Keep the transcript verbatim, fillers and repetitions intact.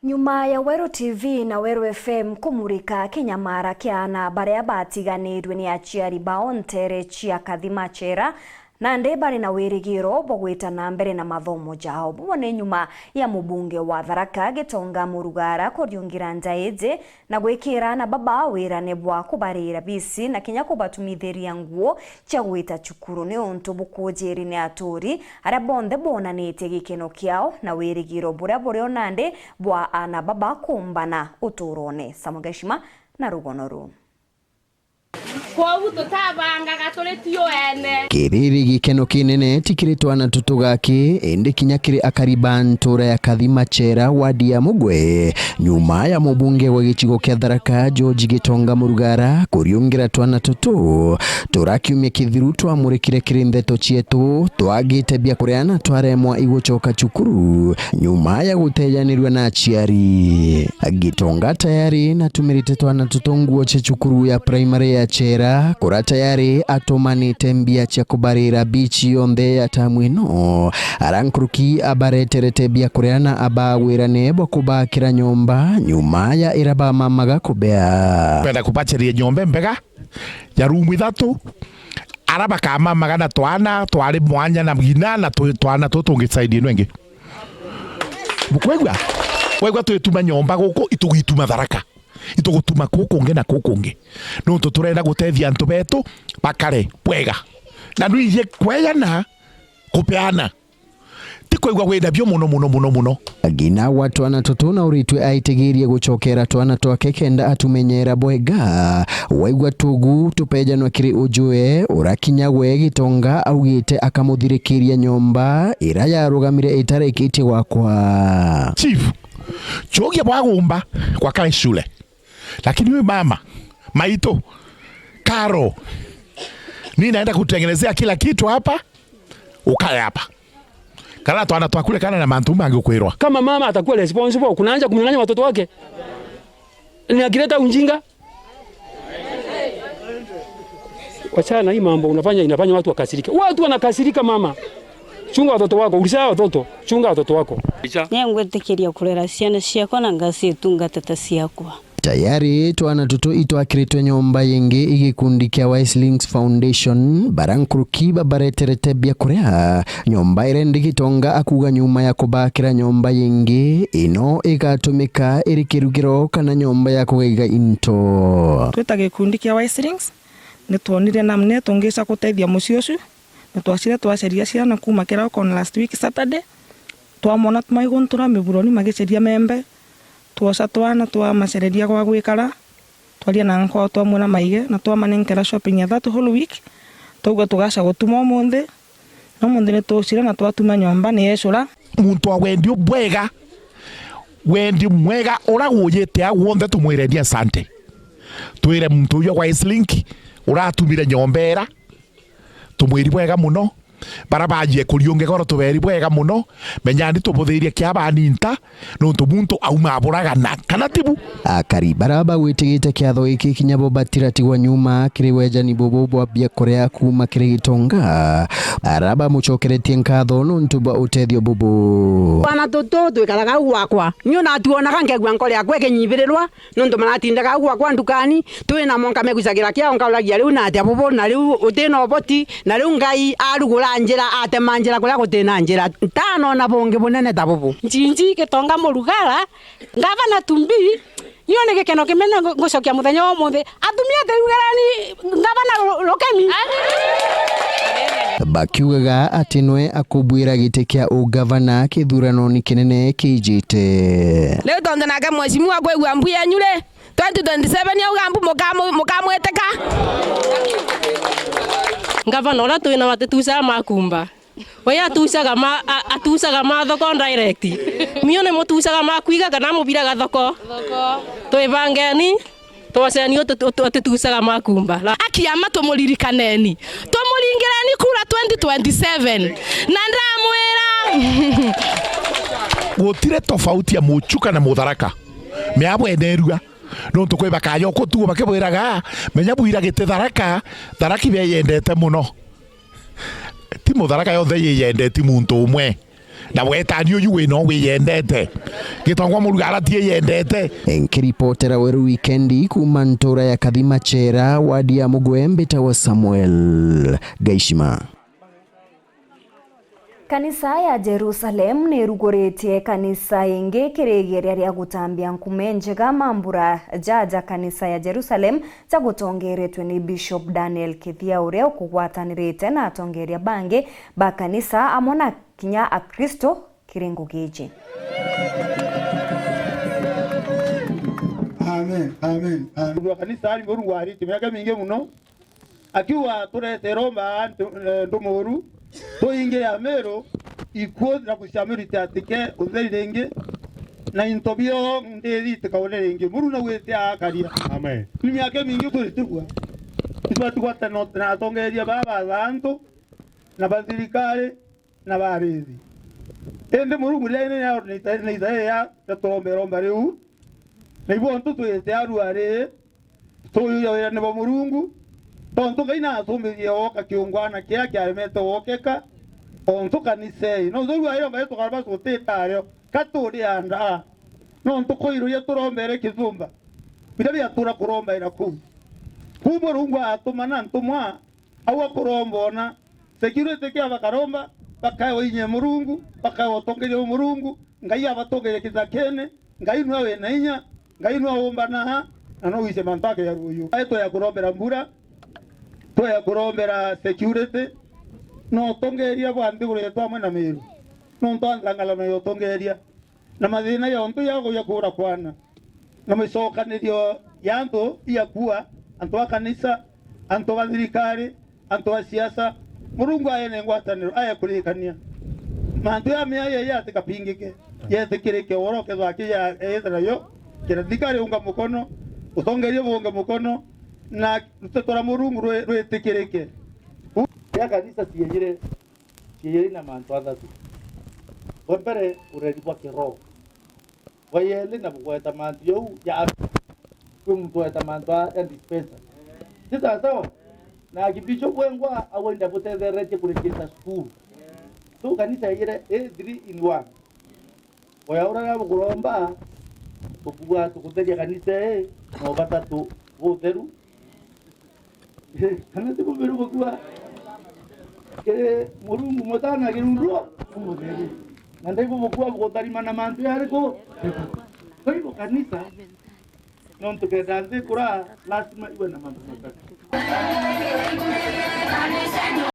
Nyuma ya Weru T V na Weru F M kumurika kinyamara kia aana baria batiganirue ni aciari bao nteere cia Kathima Chera, nandi bari na wirigiro bwa gwita na mbere na mathomo jao. Bubu ni nyuma ya mubunge wa Tharaka Gitonga Murugara kuriungira nja iji na gwikira aana baba wirane bwa kubarira bisi na kinya kubatumithiria nguo cia gwita cukuru, niuntu bukujiri ni aturi aria bonthe bonanitie gikeno kiao na wirigiro buria buri o nandi bwa aana baba kumbana uturone. Samuel Gashima na rugono ruu. Kwogu tutabangaga turi tio ene. Kiriri gikeno kinene ti kiri twana tutu gaki, indi kinya kiri akari ba ntura ya Kathima Chera, wadi ya Mugwe, nyuma ya mubunge wa gicigo kia Tharaka, George Gitonga Murugara, kuriungira twana tutu tura kiumia kithiru twamurikire kiri ndeto cietu, twagite biakuria na twaremwa igucoka cukuru nyuma ya gutejanirua na aciari. Gitonga tayari natumirite twana tutu nguo cia cukuru ya primary ya Chera, kuria tayari atumanite mbia cia kubarira bichi yonthe ya tamu ino. Aria nkuruki abareterete biakuria na abagwirane bwa kubakira nyomba nyuma ya iria bamamaga kubea. Kwenda kubaceria nyomba mbega ya rumu ithatu, aria bakamamaga na twana twari mwanya na ngina na tu-, twana tutu tungi side ino ingi. Bukwigua? Wegua twituma nyomba guku, itugituma Tharaka. Itugutuma kuu kungi na kuu kungi. Nuntu turenda gutethia antu betu bakare bwega. Na nwiji kweyana kupeana. Ti kwigua wi nabio muno, muno, muno, muno. Ngina wa twana tutu na uritwe aitigirie gucokera twana twake kenda atumenyera bwega. Waigua tugu tupejanwa kiri ujue, urakinya gwe Gitonga augite akamuthirikiria nyomba ira yarugamire itarikitie gwakwa. Chief, chogia bwa gumba kwa kale shule. Lakini huyu mama, maitu, Karo, mi naenda kutengenezea kila kitu hapa, ukae hapa. Kana twana twaku rekana na mantu mangi ukwirwa. Kama mama atakuwa responsible, kuna haja kumnyang'anya watoto wake? Ni akileta ujinga. Wachana na hii mambo unafanya, inafanya watu wakasirike. Watu wanakasirika, mama. Chunga watoto wako, ulizaa watoto, chunga watoto wako. Ningwitikiria kurera ciana ciakwa na ngacitungata ta ciakwa. Tayari twana tutu itwakiritwe nyomba yingi i gikundi kia Wise Links Foundation, bara nkuruki babareterete biakuria. Nyomba iria ndi Gitonga akuga nyuma ya kubakira nyomba yingi, ino igatumika iri kirugiro kana nyomba ya kugaiga into. Twita gikundi kia Wise Links, nitwonire namna tungica gutethia mucii ucu, na twacire twaceria ciana kuma kiroko on last week Saturday, twamona maiguntura miburoni magiceria membe, twoca twana twamacereria gwa gwikara, twaria na nkoo twamwira maige, na twamanenkera shopping ya that whole week, twauga tugaca gutuma umunthi, na umunthi nitucire na twatuma nyomba ni yecura. Muntu wa wendi ubwega, wendi mwega, ura gujite au wonthe tumwire ni asante. Twire muntu uyu wa Wise Link uratumire nyomba ira, tumwiri bwega muno. Bara bajie kuriunge goro tuberi bwega muno. Menyani tubuthirie kia baninta, nontu muntu auma aburagana, kana tibu? Akari bara bagwitigite kiatho giki kinya bo batiratigwa nyuma kiri wejani bubu bwa biakuria kuma kiri Gitonga, ara bamucokeretie nkatho nontu bwa utethio bubu. Twana tutu twikaraga au gwakwa. Ni ona tuonaga nkegua nkoro yakwa ikinyibirirwa, nontu maratindaga au gwakwa ndukani, twi namo nkamegucagira kiao nkauragia, riu natia bubu, na riu utina uboti, na riu Ngai arugura njira, atema njira kuria gutina njira. Ntanona bungi bunene ta bubu. Njinji Gitonga Murugara, ngavana to be, nio ni gikeno kinene ngu-, ngucokia muthenya wa umuthi. Atumia, tiugerani ngavana ru-, rukemi. Bakiugaga ati nwe akubwira giti kia ugavana kithuranoni kinene kijite. Riu tontu nake mheshimiwa kwigua mbu yenyu ri, twenty twenty-seven auga mbu mukamu-, mukamwiteka. Ngavana uria twina we atitucaga makumba. We atucaga ma-, a-, atucaga ma thoko direct. Mio ni mutucaga ma kwiga kana mubiraga thoko? Thoko. Twibangeni, twoceni utu-, utu-, utitucaga makumba. Ra- Aki ama tumuririkaneni. Tumuringireni kura twenty twenty-seven. Na ndamwira. Gutire tofauti ya Muchuka na Mutharaka. Miabo enerua. Nontu kwi bakaja ukutuo bakibwiraga, menya bwira giti Tharaka, Tharaki beyendete muno. Ti Mutharaka yonthe yiyendeti muntu umwe. Na wetani uyu wino wiyendete. Gitongwa Muruga arati yendete. Nkiripotera Weru Wikendi kuuma ntura ya Kathima Chera, wadi ya Mugwe, mbitagwa Samuel Gaishima. Kanisa ya Jerusalem niruguritie kanisa ingi kirigeria ria gutambia nkume njega mambura jaja kanisa ya Jerusalem ja gutongeretwe ni Bishop Daniel Kithia, uria ukugwatanirite na atongeria bangi ba kanisa amwe na kinya Akristo kiri ngugi iji. Amen, amen, amen. Wa kanisa ari Murungu arite miaka mingi muno, akiuga, "Turete Roma ntu-, eh, ntumuru, tuingire Amiru, ikuu na guciamirite atike utheri ringi, na into bio ndithi itikaure ringi." Murungu naugite akaria. Amen. Ni miaka mingi turitigua. Itwatigwa teno na atongeria baba ba antu, na ba thirikari, na barithi. Indi Murungu riria inene na Isaia, na Isaia, turombera omba riu, na ibo ontu twite aruari, tuyuria wirane bwa Murungu, tontu Ngai naatumirie ooka kiungwana kiria kiaremete gwokeka, ontu kanisa ii. Nontu riu ayo Ngai tukaraba tutita ario, ka turi andaa. Nontu kwairuria turombere kithumba, biria biatura kurombaira kuu. Kuu Murungu atumana ntumwa, au akuromba ona security kia bakaromba, bakaewa inya Murungu, bakaewa utongeria bwa Murungu, Ngai abatongeria kithakene, Ngai nwe wina inya, Ngai nwe umbanaga, na no wice mantu akeya ruyu. Ai twaya kurombera mbura, twaya kurombera security, na utongeria bwa nthiguru yetu amwe na Miru. Nontu a nthangalano ya utongeria, na mathina yonthe ya kuya kuura kwana, na micokanirio ya antu iakua, antu a kanisa, antu ba thirikari, antu ba siasa, Murungu aene ngwataniro, aye kurikania. Mantu ya miayo ya yatikapingike, yetikirike, oro kethwa ki ya ethira yo, kira thirikari unga mukono, utongeria bunge mukono, na ruteto rwa Murungu rwi-, rwitikirike. Ya kanisa ciejire, ciejire na mantu athatu. Bwa mbere, ureri bwa kiroho. Bwa yeli na bugweta mantu jau ja afya. Kwi muntu weta mantu a, ya dispenser. Ti sawa sawa? Na kibisho bwengwa awenda butetheretie kurikirita cukuru. So kanisa ijire i three in one. Oya uraria bukuromba, tukuga tukutheria kanisa ii, na ubata tu butheru. Kana ti bubiru bukua? Kiri Murungu Mutana kirundu umutheri. Na ndaibu bukua bugutharima na mantu yariku? Kwa hivyo kanisa, nontu kenda nthi kura, lazima iwe na mantu matatu.